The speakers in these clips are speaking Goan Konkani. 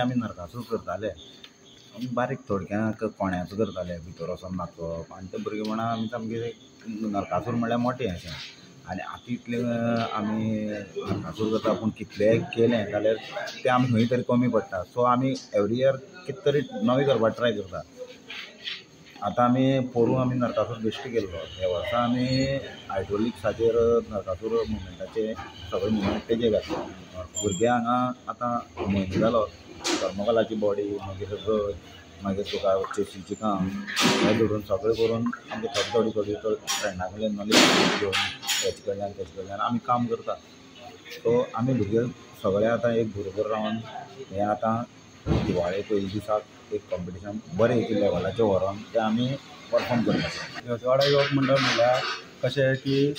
आमी नरकासूर करताले, आमी बारीक थोडक्याक कोण्याचो करताले, भितर वचोन नाचप आनी ते भुरगेपणां आमी सामकें नरकासूर म्हणल्यार मोटें अशें. आनी आतां इतलें आमी नरकासूर करता पूण कितलेंय केलें जाल्यार तें आमी खंय तरी कमी पडटा. सो आमी एवरी इयर कितें तरी नवें करपाक ट्राय करता. आतां आमी पोरूं आमी नरकासूर बेश्टे केल्लो, ह्या वर्सा आमी हायड्रोलिक्साचेर नरकासूर मुवमेंटाचे सगळे मुवमेंट तेजे घातले. भुरगे हांगा आतां म्हयनो जालो थर्मोकोलाची बॉडी, मागीर रथ, मागीर तुका चेसीचें काम हें धरून सगळें करून आमचे थोडी थोडी थोडी फ्रेंडा कडल्यान नॉलेज घेवन हेचे कडल्यान तेचे कडल्यान आमी काम करता. सो आमी भुरगे सगळे आतां एक बरोबर रावन हें आतां दिवाळे पयले दिसाक एक कॉम्पिटिशन बरें एक लेवलाचें व्हरोन तें आमी परफॉर्म करपाचें. दिवसवाडा युवक मंडळ म्हणल्यार कशें की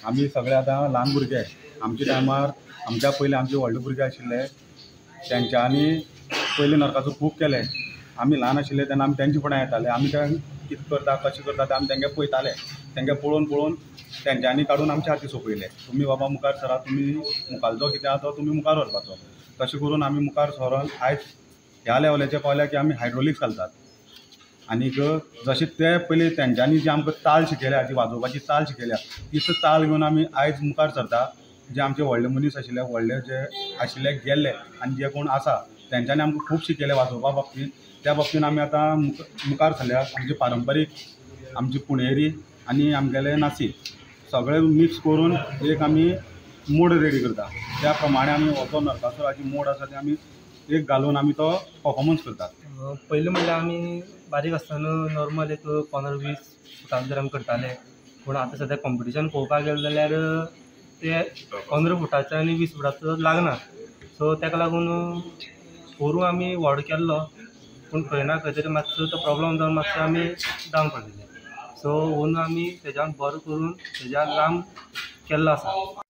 आमी सगळे आतां ल्हान भुरगे, आमच्या टायमार आमच्या पयलीं आमचे व्हडले भुरगे आशिल्ले तेंच्यांनी पयलीं नरकासूर खूब केले. आमी ल्हान आशिल्ले तेन्ना आमी तेंचे फुडें येताले, आमी ते कितें करता कशें करता तें आमी तेंगे पळयताले, तेंगे पळोवन पळोवन तेंच्यांनी काडून आमच्या हाती सोंपयले, तुमी बाबा मुखार सरा, तुमी मुखारचो कितें आहा तो तुमी मुखार व्हरपाचो. तशें करून आमी मुखार सरोन आयज ह्या लेवलाचेर पावल्या की आमी हायड्रोलिक्स घालतात. आनीक जशें ते पयलीं तेंच्यांनी जी आमकां ताल शिकयल्या, जी वाजोवपाची ताल शिकयल्या, तीच ताल घेवन आमी आयज मुखार सरता. जे आमचे व्हडले मनीस आशिल्ले, व्हडले जे आशिल्ले गेल्ले आनी जे कोण आसा तेंच्यांनी आमकां खूब शिकयले वाजोवपा बाबतींत. त्या बाबतीन आमी आतां मुखार सरल्या. आमचे पारंपारीक आमची पुणेरी आनी आमगेले नासी सगळे मिक्स करून एक आमी मोड रेडी करता. त्या प्रमाणे आमी हो जो नरकासुराची मोड आसा ते आमी एक घालून आमी तो परफॉर्मन्स करतात. पयलीं म्हणल्यार आमी बारीक आसतना नॉर्मल एक 15-20 फुटां भितर आमी करताले, पूण आतां सद्या कॉम्पिटिशन पळोवपाक गेलें जाल्यार ते 15 फुटाचें आनी 20 फुटाचो लागना. सो ताका लागून पोरूं आमी व्हड केल्लो, पूण खंय ना खंय तरी मातसो तो प्रॉब्लम जावन मातसो आमी डावन पडलेले. सो अंदू आमी तेज्यान बरो करून तेज्यान लांब केल्लो आसा.